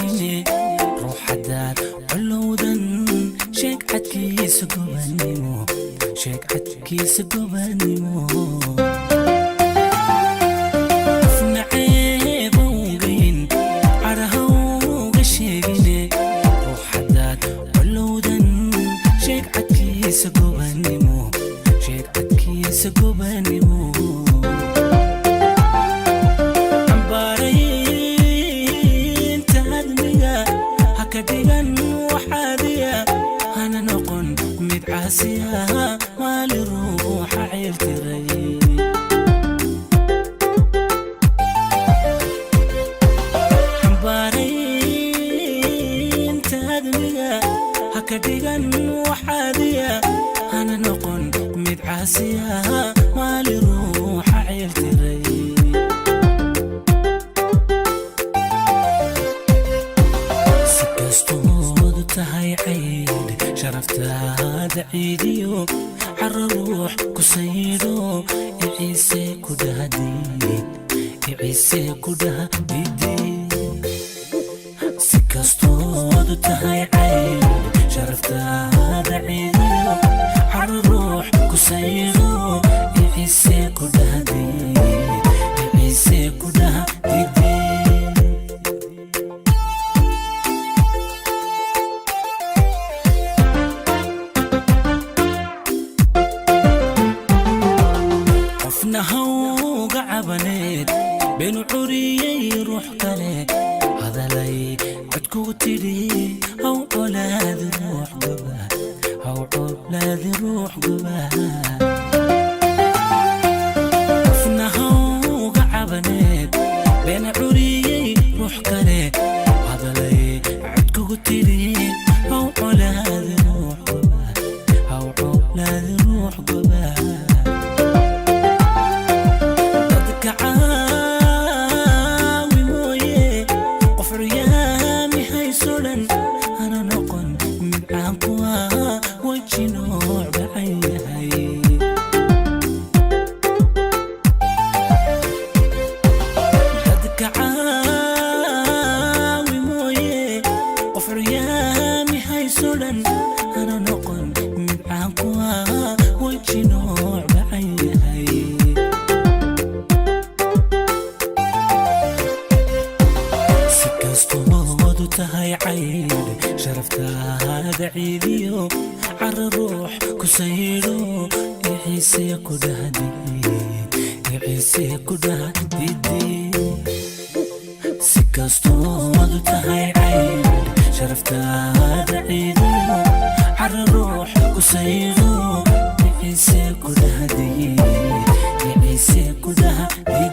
Sheegine ruux hadaad colowdan, sheeg cadkiisa gobanimo, sheeg cadkiisa gobanimo. Qofna ceebowgeyn carahawga sheegine, ruux hadaad colowdan, sheeg cadkiisa gobanimo, sheeg cadkiisa gobanimo. Cambaaraynta admiga ha ka dhigan waxaadiya, hana noqon mid caasiya maali ruuxa ceeltiray. Cambaaraynta admiga ha ka dhigan waxaadiya, hana noqon mid caasiya maali ruuxa ceeltiray. Si kastoodu tahay caydh, sharaftaada ciidiyo caro ruux ku saydo, iciise ku dhahadiid, iciise ku dhahadidid. Si kastoodu tahay caydh, sharaftaada ciidiyo caro ruux ku saydo, iciise ku dhahadiid, iciise ku dhahadidid. Qofna hawga cabaneed beenu curiyey, ruux kale hadalay codkugu tidhi, haw colaadi ruux goba, haw colaadi ruux goba. Qofna hawga cabaneed beena curiyey, ruux kale hadalay codkugu tidhi, haw colaadi ruux goba, haw colaadi ruux goba. Dadka caawi mooye qof curyaami hayso dhan, hana noqon mid caan ku ah weji nooc bacan yahay. Dadka caawi mooye qof curyaami hayso dhan, hana noqon mid caan ku ah weji nooc bacan yahay. Si kastoodu tahay caydh, sharaftaada ciidiyo caro ruux ku saydo, iciise ku dhahdid, iciise ku dhahdidi. Si kastoodu tahay caydh, sharaftaada ciidiyo caro ruux ku saydo, iciise ku dhahdid, iciise ku dhahdidi.